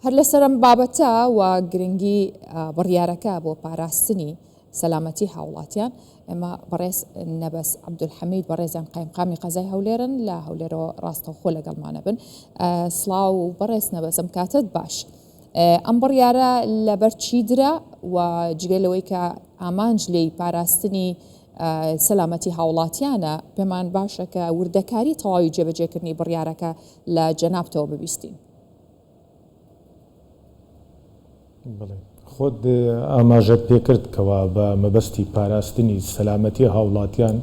هەر لەسەر ئەم بابەتە و گرنگی بڕیارەکە بۆ پاراستنی سەلامەتی هاوڵاتیان، ئێمە بەڕێز نەبەز عەبدولحەمید بەڕێزیان قایمقامی قەزای هەولێرن لە هەولێرەوە ڕاستەوخۆ لەگەڵمانە بن. سڵاو بەڕێز نەبەز ئەم کاتەت باش. ئەم بڕیارە لەبەر چی درا و جگە لەوەی کە ئامانج لێی پاراستنی سەلامەتی هاوڵاتیانە، پێمان باشە کە وردەکاری تەواوی جێبەجێکردنی بڕیارەکە لە جەنابتەوە ببیستین. بەڵێ خۆت ئاماژەت پێکرد کەوا بە مەبەستی پاراستنی سەلامەتی هاوڵاتیان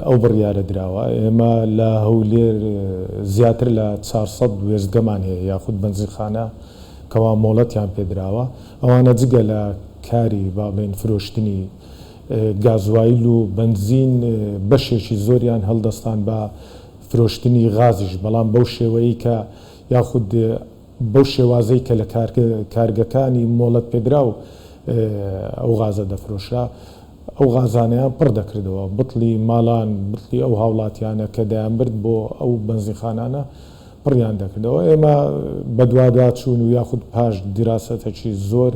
ئەو بڕیارە دراوە. ئێمە لە هەولێر زیاتر لە 400 وێستگەمان هەیە یاخود بەنزینخانە کەوا مۆڵەتیان پێدراوە. ئەوانە جگە لە کاری با بڵێین فرۆشتنی گازوایل و بەنزین بەشێکی زۆریان هەڵدەستان بە فرۆشتنی غازیش، بەڵام بەو شێوەیەی کە یاخود بەو شێوازەی کە لە کارگەکانی مۆڵەتپێدراو ئەو غازە دەفرۆشرا، ئەو غازانەیان پڕ دەکردەوە، بتڵی ماڵان، بتڵی ئەو هاوڵاتیانە کە دەیانبرد بۆ ئەو بەنزینخانانە پڕیان دەکردەوە. ئێمە بەدواداچوون و یاخود پاش دیراسەتەکی زۆر،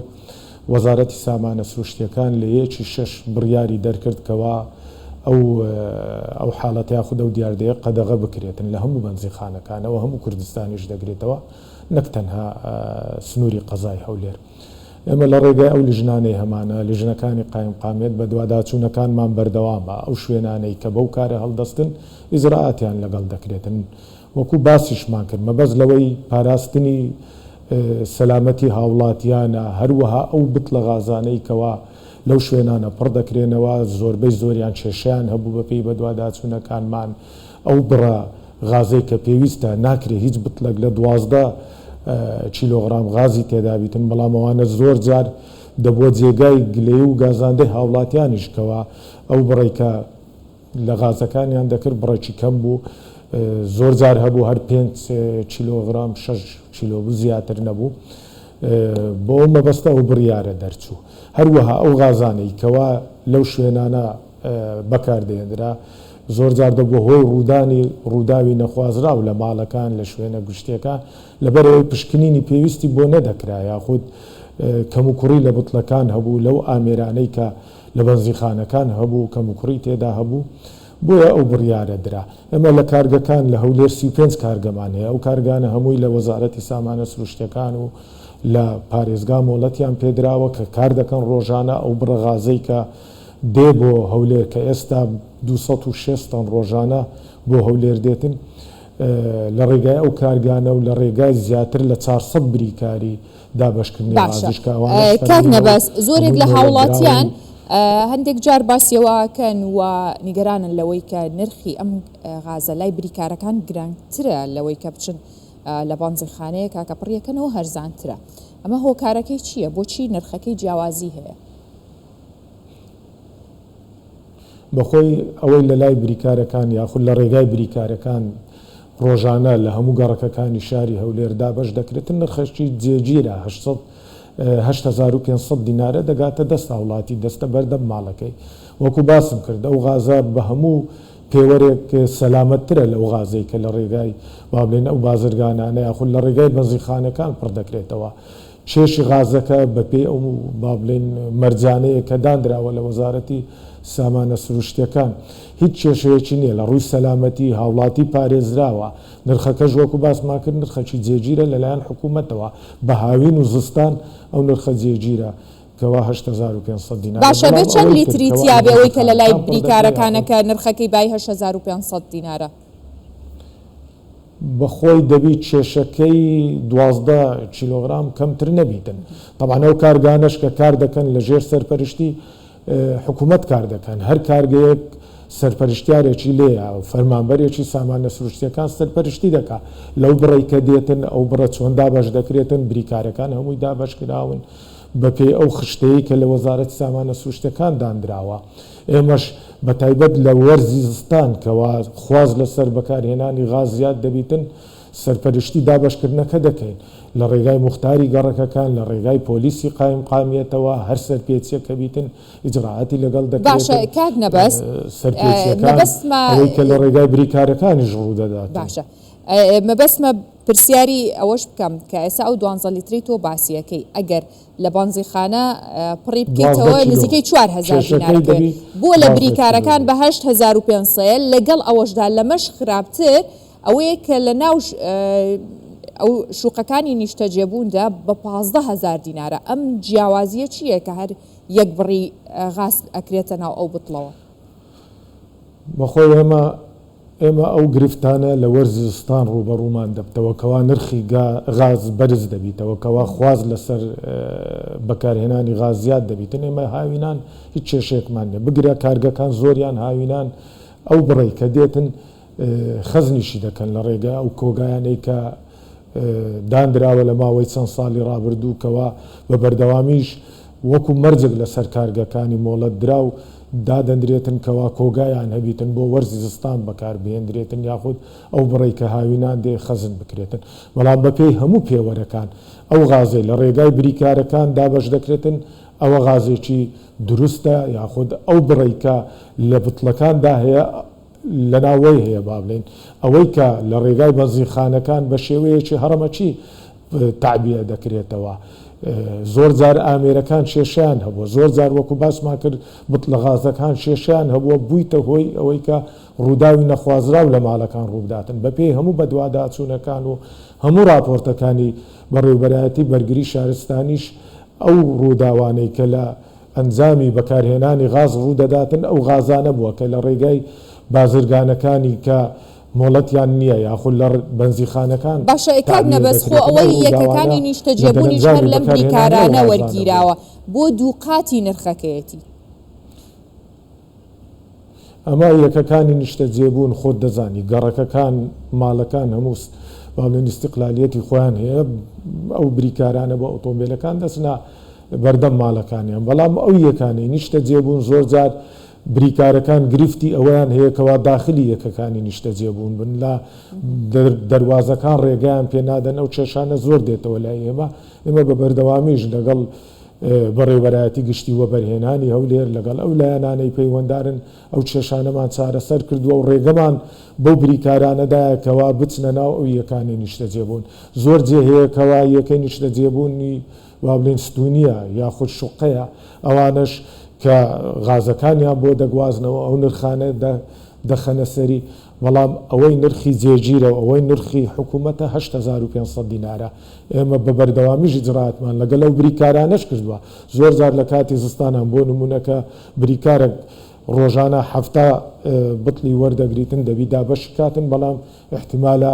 وەزارەتی سامانە سروشتییەکان لە یەکی شەش بڕیاری دەرکرد کەوا ئەو ئەو حاڵەتە یاخود ئەو دیاردەیە قەدەغە بکرێتن لە هەموو بەنزینخانەکانەوە هەموو کوردستانیش دەگرێتەوە نەک تەنها سنووری قەزای هەولێر. ئێمە لە ڕێگای ئەو لیژنانەی هەمانە، لیژنەکانی قایمقامیەت بەدواداچوونەکانمان بەردەوامە، ئەو شوێنانەی کە بەو کارە هەڵدەستن ئیجرائاتیان لەگەڵ دەکرێتن. وەکو باسیشمان کرد مەبەست لەوەی پاراستنی سەلامەتی هاوڵاتیانە، هەروەها ئەو بتڵە غازانەی کەوا لەو شوێنانە پڕ دەکرێنەوە زۆربەی زۆریان کێشەیان هەبوو بەپێی بەدواداچوونەکانمان ئەو بڕە غازەی کە پێویستە ناکرێ هیچ بتڵێک لە 12 کیلۆغرام غازی تێدابیتن، بەڵام ئەوانە زۆر جار دەبووە جێگای گلەیی و گازاندەی هاوڵاتیانیش کەوا ئەو بڕەی کە لە غازەکانیان دەکرد بڕێکی کەم بوو، زۆر جار هەبوو هەر پێنج کیلۆغرام شەش کیلۆ بوو زیاتر نەبوو، بۆ ئەو مەبەستە ئەو بڕیارە دەرچوو. هەروەها ئەو غازانەی کەوا لەو شوێنانە بەکار دەهێنرا زۆر جار دەبووە هۆی ڕوودانی ڕووداوی نەخوازراو لە ماڵەکان، لە شوێنە گشتییەکان، لەبەرئەوەی پشکنینی پێویستی بۆ نەدەکرا یاخود کەموکوڕی لە بتڵەکان هەبوو لەو ئامێرانەی کە لە بەنزینخانەکان هەبوو، کەموکوڕی تێدا هەبوو، بۆیە ئەو بڕیارە درا. ئێمە لە کارگەکان لە هەولێر 35 کارگەمان هەیە، ئەو کارگانە هەمووی لە وەزارەتی سامانە سروشتییەکان و لە پارێزگا مۆڵەتیان پێدراوە کە کار دەکەن ڕۆژانە ئەو بڕە غازەی کە دێ بۆ هەولێر کە ئێستا 260 تەن ڕۆژانە بۆ هەولێر دێتن لە ڕێگای ئەو کارگانە و لە ڕێگای زیاتر لە 400 بریکاری دابەشکردنی باشە غازیش کە ئەوانەش کاک فەرمین و نەبەز زۆرێک هەمووی لە مۆڵەتدراون. هاوڵاتیان هەندێک جار باسی ئەوە ئەکەن و نیگەرانن لەوەی کە نرخی ئەم غازە لای بریکارەکان گرانترە لەوەی کە بچن لە بەنزینخانەیەکا کە پڕیەکەنەوە هەرزانترە ئەمە هۆکارەکەی چییە بۆچی نرخەکەی جیاوازی هەیە؟ بەخۆی ئەوەی لە لای بریکارەکان یاخود لە ڕێگای بریکارەکان ڕۆژانە لە هەموو گەڕەکەکانی شاری هەولێر دابەش دەکرێتن نرخەکی جێگیرە 800 8500 دینارە دەگاتە دەست هاوڵاتی دەستە بەردەم ماڵەکەی وەکو باسم کرد ئەو غازە بە هەموو پێوەرێک سەلامەتترە لەو غازەی کە لە ڕێگای با بڵێین ئەو بازرگانانە یاخود لە ڕێگای بەنزینخانەکان پڕ دەکرێتەوە کێشی غازەکە بەپێی ئەو با بڵێین مەرجانەیە کە دانراوە لە وەزارەتی سامانە سروشتیەکان هیچ کێشەیەکی نیە لە ڕووی سەلامەتی هاوڵاتی پارێزراوە نرخەکەش وەکو باسمان کرد نرخەکی جێگیرە لەلایەن حکومەتەوە بە هاوین و زستان ئەو نرخە جێگیرە کەوا 8500 دینارە باشە بێ بەڵام چەند ئەوەی تر لیتری کەوا تیا لە بێ ئەوەی کە لە لای بەنزینخانەکان پڕ دەکرێ بریکارەکانە یاخود کە نرخەکەی بای 8500 دینارە؟ بەخۆی دەبی کێشەکەی 12 کیلۆغرام کەمتر نەبیتن تەبعەن ئەو کارگانەش کە کار دەکەن لە ژێر سەرپەرشتی حکوومەت کار دەکەن هەر کارگەیەک سەرپەرشتیارێکی لێیە فەرمانبەرێکی سامانە سروشتیەکان سەرپەرشتی دەکا لەو بڕەی کە دێتن ئەو بڕە چۆن دابەش دەکرێتن بریکارەکان هەمووی دابەش کراون بەپێی ئەو خشتەیەی کە لە وەزارەتی سامانە سروشتیەکان داندراوە ئێمەش بە تایبەت لە وەرزی زستان کەوا خواست لەسەر بەکارهێنانی غاز زیاد دەبیتن سەرپەرشتی دابەشکردنەکە دەکەین لە ڕێگای موختاری گەڕەکەکان لە ڕێگای پۆلیسی قایمقامیەتەوە هەر سەرپێچیەک هەبیتن ئیجرائاتی لەگەڵ باشە دەکرێتن کاک نەبەز سەرپێچیەکان مەبەستمە ئەوەی کە لە ڕێگای بریکارەکانیش ڕوودەداتن. باشە مەبەستمە. پرسیاری ئەوەش بکەم کە ئێستا ئەو دوانزە لیترەی تۆ باسی ئەکەی ئەگەر لە بەنزیخانە پڕی 12 بکەیتەوە کیلۆ نزیکەی 4000 کێشەکەی دینارەکەوێت دەبی بۆ لە 12 کیلۆ بریکارەکان بێت. بە 8500 لەگەڵ ئەوەشدا لەمەش خراپتر ئەوەیە کە لە ناو ئەو شوقەکانی نیشتەجێبووندا بە 15 هەزار دینارە ئەم جیاوازیە چییە کە هەر یەک بڕی غاز ئەکرێتە ناو ئەو بتڵەوە؟ بەخۆی ئێمە ئێمە ئەو گرفتانە لە وەرزی زستان ڕووبەڕوومان دەبتەوە کەوا نرخی غاز بەرز دەبیتەوە، کەوا خواست لەسەر بەکارهێنانی غاز زیاد دەبیتن، ئێمە هاوینان هیچ کێشەیەکمان نیە، بگرە کارگەکان زۆریان هاوینان ئەو بڕەی کە دێتن خەزنیشی دەکەن لە ڕێگە ئەو کۆگایانەی کە داندراوە لە ماوەی چەند ساڵی ڕابردوو کەوا بە بەردەوامیش وەکو مەرجێک لەسەر کارگەکانی مۆڵەت دراو دادەندرێتن کەوا کۆگایان هەبیتن بۆ وەرزی زستان بەکار بهێندرێتن یاخود ئەو بڕەی کە هاوینان دێ خەزن بکرێتن بەڵام بەپێی هەموو پێوەرەکان ئەو غازەی لە ڕێگای بریکارەکان دابەش دەکرێتن ئەوە غازێکی دروستە یاخود ئەو بڕەی کە لە بتڵەکاندا هەیە لەناوەی هەیە با بڵێین ئەوەی کە لە ڕێگای بەنزینخانەکان بە شێوەیەکی هەڕەمەکی تەعبیە دەکرێتەوە زۆر جار ئامێرەکان کێشەیان هەبووە زۆر جار وەکو باسمان کرد بتڵە غازەکان کێشەیان هەبووە بوویتە هۆی ئەوەی کە ڕووداوی نەخوازراو لە ماڵەکان ڕووبداتن بەپێی هەموو بەدواداچوونەکان و هەموو ڕاپۆرتەکانی بەڕێوبەرایەتی بەرگری شارستانیش ئەو ڕووداوانەی کە لە ئەنجامی بەکارهێنانی غاز ڕوودەداتن، ئەو غازانە بووە کە لە ڕێگای بازرگانەکانی کە مۆڵەتیان نییە یاخود لە بەنزیخانەکان باشە کاک تەعبیە نەبەز خۆ دەکرێتن، ئەو ئەوەی ڕووداوانە یەکەکانی لە نیشتەجێبوونیش هەر دەرەنجامی لەم بەکارهێنانی ئەو بریکارانە غازانە بووە. وەرگیراوە بۆ دووقاتی نرخەکەیەتی. ئەمە یەکەکانی نیشتەجێبوون خۆت دەزانی گەڕەکەکان ماڵەکان هەموو با بڵێین ئیستیقلالیەتی خۆیان هەیە ئەو بریکارانە بۆ ئۆتۆمبیلەکان دەچنە بەردەم ماڵەکانیان بەڵام ئەو یەکانەی نیشتەجێبوون زۆرجار بریکارەکان گرفتی ئەوەیان هەیە کەوا داخلی یەکەکانی نیشتەجێبوون بن لە دەروازەکان ڕێگەیان پێ نادەن ئەو کێشانە زۆر دێتەوە لای ئێمە ئێمە بە بەردەوامیش لەگەڵ بەڕێوەبەرایەتی گشتی وەبەرهێنانی هەولێر لەگەڵ ئەو لایەنانەی پەیوەندارن ئەو کێشانەمان چارەسەر کردووە و ڕێگەمان بەو بریکارانە دایە کەوا بچنە ناو ئەو یەکانەی نیشتەجێبوون. زۆر جێ هەیە کەوا یەکەی نیشتەجێبوونی با بڵێین ستوونییە یاخود شوققەیە، ئەوانەش کە غازەکانیان بۆ دەگوازنەوە ئەو نرخانە دەخەنە سەری، بەڵام ئەوەی نرخی جێگیرە و ئەوەی نرخی حکوومەتە 8500 دینارە. ئێمە بە بەردەوامیش ئیجرائاتمان لەگەڵ ئەو بریکارانەش کردووە. زۆر جار لە کاتی زستانان بۆ نموونە کە بریکارێک ڕۆژانە 70 بتڵی وەردەگریتن دەبی دابەشی کاتن بەڵام ئیحتیمالە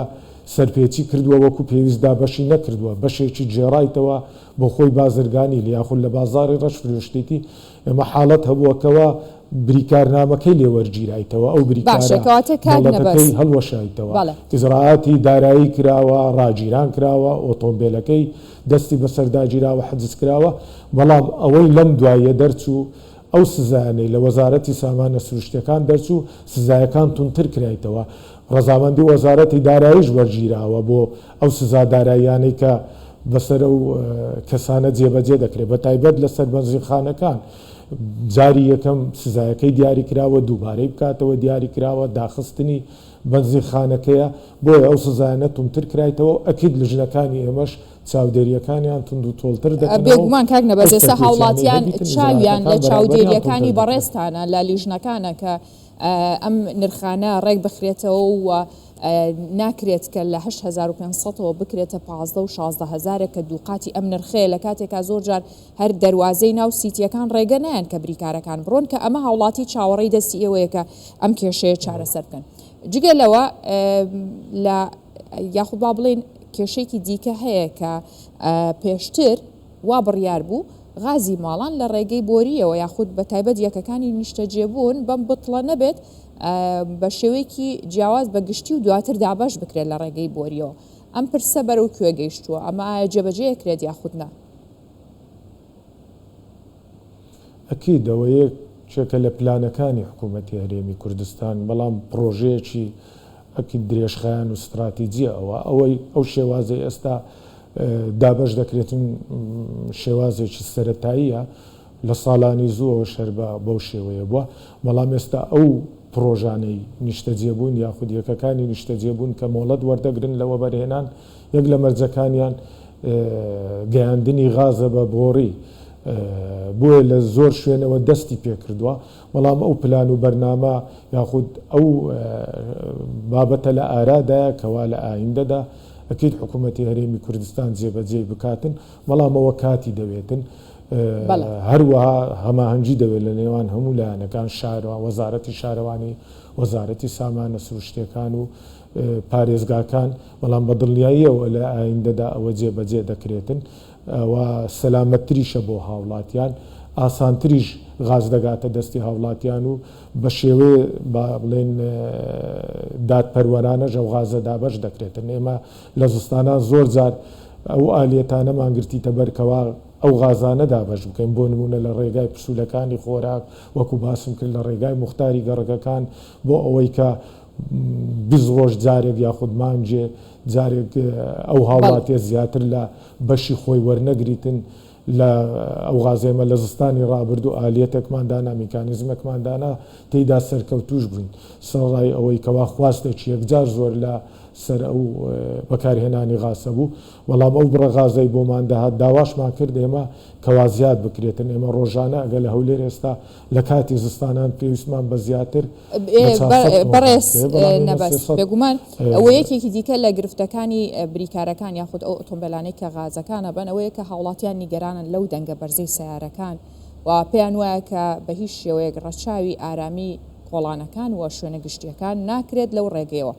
سەرپێچی کردووە وەکو پێویست دابەشی نەکردووە بەشێکی گێڕایتەوە بۆ خۆی بازرگانی یاخود لە بازاڕی ڕەش فرۆشتیتی ئێمە حاڵەت هەبووە کەوا بریکارنامەکەی لێ وەرگیرایتەوە ئەو باشە بریکارە کەواتە کاک نەبەز مۆڵەتەکەی هەڵوەشایتەوە بەڵێ. ئیجرائاتی دارایی کراوە ڕاگیران کراوە ئۆتۆمبێلەکەی دەستی بەسەردا گیراوە حجز کراوە بەڵام ئەوەی لەم دواییە دەرچوو ئەو سزایانەی لە وەزارەتی سامانە سروشتیەکان دەرچوو سزایەکان توندتر کرایتەوە ڕەزامەندی وەزارەتی داراییش وەرگیراوە بۆ ئەو سزا داراییانەی کە بەسەر ئەو کەسانە جێبەجێ دەکرێت بەتایبەت لەسەر بەنزینخانەکان جاری یەکەم سزایەکەی دیاری کراوە دووبارەی بکاتەوە دیاری کراوە داخستنی بەنزینخانەکەیە بۆیە ئەو سزایانە توندتر کرایتەوە و ئەکید لجنەکانی ئێمەش چاودێرییەکانیان توند و تۆڵتر دەکەنەوە و بێگومان کاک ئەو نەبەز ئێستا سەرپێچیانەی هاوڵاتیان هەبیتن چاویان ئیجرائاتەکان لە بەرامبەریان چاودێرییەکانی توندتر دەکرێت. بەڕێزتانە لە لیژنەکانە کە ئەم نرخانە ڕێک بخرێتەوە و ناکرێت کە لە 8500 ەوە بکرێتە 15 و 16 هەزارێک کە دووقاتی ئەم نرخەیە لە کاتێکا زۆر جار هەر دەروازەی ناو سیتیەکان ڕێگە نایەن کە بریکارەکان بڕۆن کە ئەمە هاوڵاتی چاوەڕێی دەستی ئێوەیە کە ئەم کێشەیە چارەسەر بکەن جگە لەوە لە یاخود با بڵێین کێشەیەکی دیکە هەیە کە پێشتر وا بڕیار بوو غازی ماڵان لە ڕێگەی بۆرییەوە یاخود بە تایبەت یەکەکانی نیشتەجێبوون بەم بتڵە نەبێت بە شێوەیەکی جیاواز بە گشتی و دواتر دابەش بکرێت لە ڕێگەی بۆرییەوە ئەم پرسە بەرەو کوێ گەیشتووە ئەمە ئایا جێبەجێ کرێت یاخود نا؟ ئەکید ئەوە یەکێکە لە پلانەکانی حکوومەتی هەرێمی کوردستان، بەڵام پڕۆژەیەکی ئەکید درێژخایەن و ستراتیجییە ئەوە. ئەوەی ئەو شێوازەی ئێستا دابەش دەکرێتن شێوازێکی سەرەتاییە، لە ساڵانی زووەوەش هەر بە بەو شێوەیە بووە، بەڵام ئێستا ئەو. پڕۆژانەی نیشتەجێبوون یاخود یەکەکانی نیشتەجێبوون کە مۆڵەت وەردەگرن لە وەبەرهێنان یەک لە مەرجەکانیان گەیاندنی غازە بە بۆڕی بۆیە لە زۆر شوێنەوە دەستی پێکردووە بەڵام ئەو پلان و بەرنامە یاخود ئەو بابەتە لە ئارادایە کەوا لە ئایندەدا ئەکید حکوومەتی هەرێمی کوردستان جێبەجێی بکاتن بەڵام ئەوە کاتی دەوێتن هەروەها هەماهەنگی دەوێت لە نێوان هەموو لایەنەکان شارەوە وەزارەتی شارەوانی وەزارەتی سامانە سروشتیەکان و پارێزگاکان بەڵام بە دڵنیاییەوە لە ئایندەدا ئەوە جێبەجێ دەکرێتن ئەوە سەلامەتتریشە بۆ هاوڵاتیان ئاسانتریش غاز دەگاتە دەستی هاوڵاتیان و بە شێوەیە با بڵێن دادپەروەرانەش ئەو غازە دابەش دەکرێتن ئێمە لە زستانان زۆر جار ئەو ئالیەتانەمان گرتیتە بەر کەوا ئەو غازانە دابەش بکەین بۆ نموونە لە ڕێگای پسوولەکانی خۆراک وەکو باسم کرد لە ڕێگای موختاری گەڕەکەکان بۆ ئەوەی کە 20 ڕۆژ جارێک یاخود مانگێ جارێک ئەو هاوڵاتیە زیاتر لە بەشی خۆی وەرنەگریتن لە ئەو غازە ئێمە لە زستانی ڕابردوو ئالیەتێکمان دانا میکانیزمێکمان دانا تێیدا سەرکەوتووش بووین سەرەڕای ئەوەی کەوا خواستێکی یەکجار زۆر لە سەر ئەو بەکارهێنانی غاز هەبوو بەڵام ئەو بڕە غازەی بۆمان دەهات داواشمان کرد ئێمە کەوا زیاد بکرێتن ئێمە ڕۆژانە ئەگەر لە هەولێر ئێستا لە کاتی زستانان پێویستمان بە زیاتر لە 400 تۆن غاز بەڕێز هەیە بەڵام ئێمە نەبەز 300 بێگومان ئەوە یەکێکی دیکە لە گرفتەکانی بریکارەکان یاخود ئەو ئۆتۆمبێلانەی کە غازەکان ئەبەن ئەوەیە کە هاوڵاتیان نیگەرانن لەو دەنگە بەرزەی سەیارەکان و پێیان وایە کە بە هیچ شێوەیەک ڕەچاوی ئارامی کۆڵانەکان و شوێنە گشتییەکان ناکرێت لەو ڕێگەیەوە.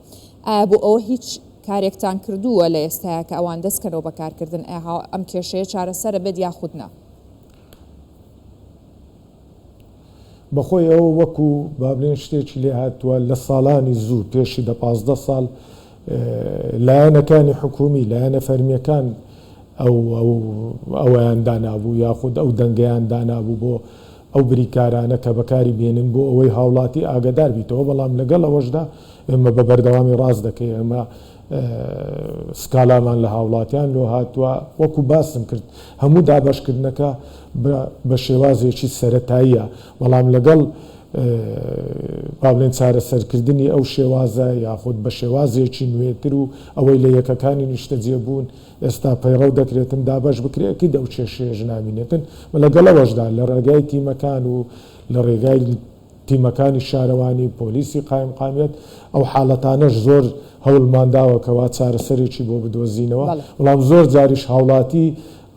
ئایا بۆ ئەوە هیچ کارێکتان کردووە لە ئێستایا کە ئەوان دەست کەنەوە بە کارکردن ئایا ئەم کێشەیە چارەسەرە بێت یاخود نا؟ بەخۆی ئەوە وەکو با بلێن شتێکی لێ هاتووە لە ساڵانی زوو پێشی دە 15 ساڵ لایەنەکانی حکومی لایەنە فەرمیەکان ئەو ئەو ئەوەیان دانابوو یاخود ئەو دەنگەیان دانابوو بۆ ئەو بریکارانە کە بەکاری بێنن بۆ ئەوەی هاوڵاتی ئاگەدار بیتەوە بەڵام لەگەڵ ئەوەشدا ئێمە بە بەردەوامی ڕاست دەکەی ئێمە سکالامان لە هاوڵاتیان لۆ هاتووە وەکو باسم کرد هەموو دابەشکردنەکە بە شێوازێکی سەرەتاییە بەڵام لەگەڵ با بڵێن چارەسەرکردنی ئەو شێوازە یاخود بە شێوازێکی نوێتر و ئەوەی لە یەکەکانی نیشتەجێبوون ئێستا پەیڕەو دەکرێتن دابەش بکرێت ئەکید ئەو کێشەیەش نامینێتن و لەگەڵ ئەوەشدا لە ڕێگای تیمەکان و لە ڕێگای تیمەکانی شارەوانی پۆلیسی قایمقامیەت ئەو حاڵەتانەش زۆر هەوڵمان داوە کەوا چارەسەرێکی بۆ بدۆزینەوە بەڵام زۆر جاریش هاوڵاتی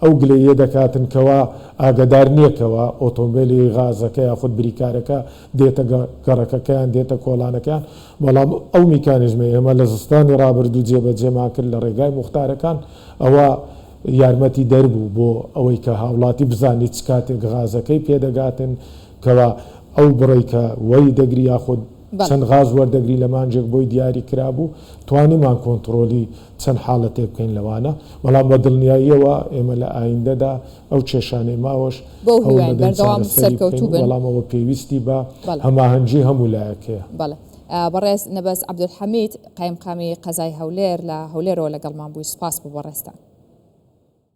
ئەو گلەییە دەکاتن کەوا ئاگەدار نیە کەوا ئۆتۆمبێلی غازەکە یاخود بریکارەکە دێتە گەڕەکەکەیان دێتە کۆڵانەکەیان بەڵام ئەو میکانیزمەی ئێمە لە زستانی ڕابردوو جێبەجێمان کرد لە ڕێگای موختارەکان ئەوە یارمەتی دەر بوو بۆ ئەوەی کە هاوڵاتی بزانیت چ کاتێک غازەکەی پێدەگاتن کەوا ئەو بڕەی کە وەری دەگری یاخود چەند غاز وەردەگری لە مانگێک بۆی دیاری کرابوو توانیمان کۆنتڕۆلی چەند حاڵەتێک بکەین لەوانە بەڵام بە دڵنیاییەوە ئێمە لە ئایندەدا ئەو کێشانەی ماوەش بەو هیواین هەوڵ دەدەین بەردەوام چارەسەری بکەین سەرکەوتوو بن. بەڵام ئەوە پێویستی بە هەماهەنگی هەموو لایەک هەیە. بەڵێ بەڕێز نەبەز عەبدولحەمید قایمقامی قەزای هەولێر لە هەولێرەوە لەگەڵمان بووی سوپاس بۆ بەڕێزتان.